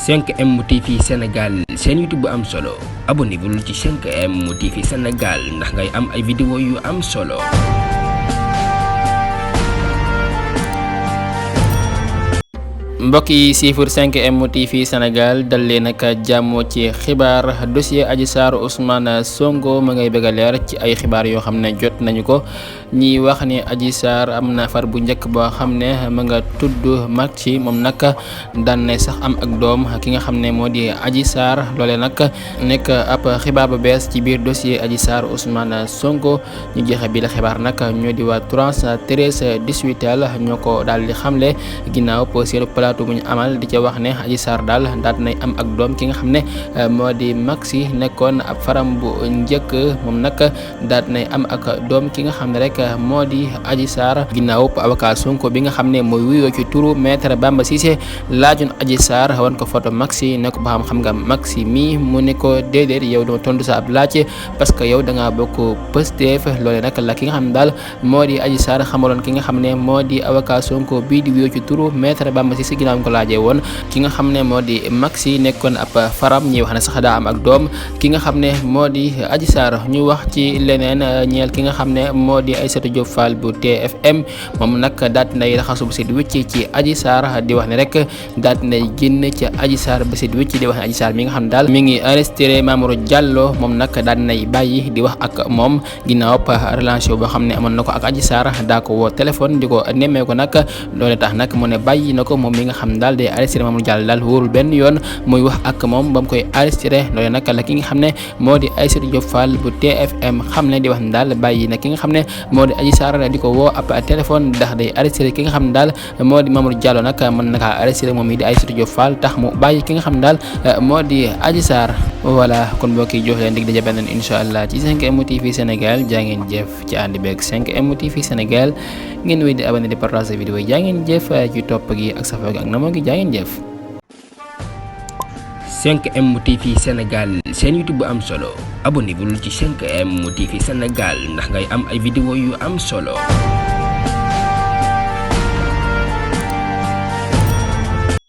5M TV Sénégal seen YouTube bu am solo abonnez-vous ci 5M TV Sénégal ndax ngay am ay vidéo yu am solo. mbokk yi siifur 5M TV Sénégal dal leen ak jàmm ci xibaar dossier Adji Sarr Ousmane Sonko ma ngay bëgg a leer ci ay xibaar yoo xam ne jot nañu ko ñi wax ni Adji Sarr am na far bu njëkk boo xam ne ma nga tudd Maxi moom nag daan na sax am ak doom ki nga xam ne moo di Adji Sarr loolee nag nekk ab xibaar bu bees ci biir dossier Adji Sarr Ousmane Sonko ñu joxe bi la xibaar nag ñoo di waa 313 18 ñoo ko daal di xamle ginnaaw seen plateau bu ñu amal di ca wax ne Adji Sarr daal daat nay am ak doom ki nga xam ne moo di Maxi nekkoon ab faram bu njëkk moom nag daat nay am ak doom ki nga xam ne rek moo di Adji Sarr ginnaaw avocat Sonko bi nga xam ne mooy wuyoo ci turu maître Bamba Cissé laajoon Adji Sarr wan ko photo Maxi ne ko ba xam nga Maxi mi mu ne ko déedéet yow dama tontu sa ab laaj parce que yow da ngaa bokk Pastef loolee nag la ki nga xam ne daal moo di Adji Sarr xamaloon ki nga xam ne moo di avocat Sonko bii di wuyoo ci turu maître Bamba Cissé ginnaaw ko laajee woon ki nga xam ne moo di Maxi nekkoon ab faram ñuy wax ne sax daa am ak doom ki nga xam ne moo di Adji Sarr ñu wax ci leneen ñeel ki nga xam ne moo di Aïssatou Diop Fall bu TFM moom nag daat nay raxasu bu set wicc ci Adji Sarr di wax ne rek daat nay génn ci Adji Sarr bu set wicc di wax ne Adji Sarr mi nga xam ne daal mi ngi arrêté Mamour Diallo moom nag daat nay bàyyi di wax ak moom ginnaaw relation boo xam ne amoon na ko ak Adji Sarr daa ko woo téléphone di ko nemmee ko nag loolu tax nag mu ne bàyyi na ko moom mi nga xam daal day arrêté Mamour Diallo daal wóorul benn yoon muy wax ak moom ba mu koy arrêté loolu nag la ki nga xam ne moo di Aïssatou Diop Fall bu TFM xam ne di wax ne daal bàyyi na ki nga xam ne moo di Adji Sarr di ko woo ab téléphone ndax day arrêté ki nga xam ne daal moo di Mamour Diallo nag mën na kaa arrêté moom mi di Aïssatou Diop Fall tax mu bàyyi ki nga xam ne daal moo di Adji Sarr voilà kon mbokk yi jox leen dig daje beneen incha allah ci 5M TV Sénégal jaa ngeen jëf ci ànd beeg 5M TV Sénégal ngeen wéy di abonné di partager vidéo yi jaa ngeen jëf ci topp gi ak safoo gi ak namoo gi jaa ngeen jëf. 5M TV Sénégal seen YouTube bu am solo abonnez-vous ci 5M TV Sénégal ndax ngay am ay vidéo yu am solo.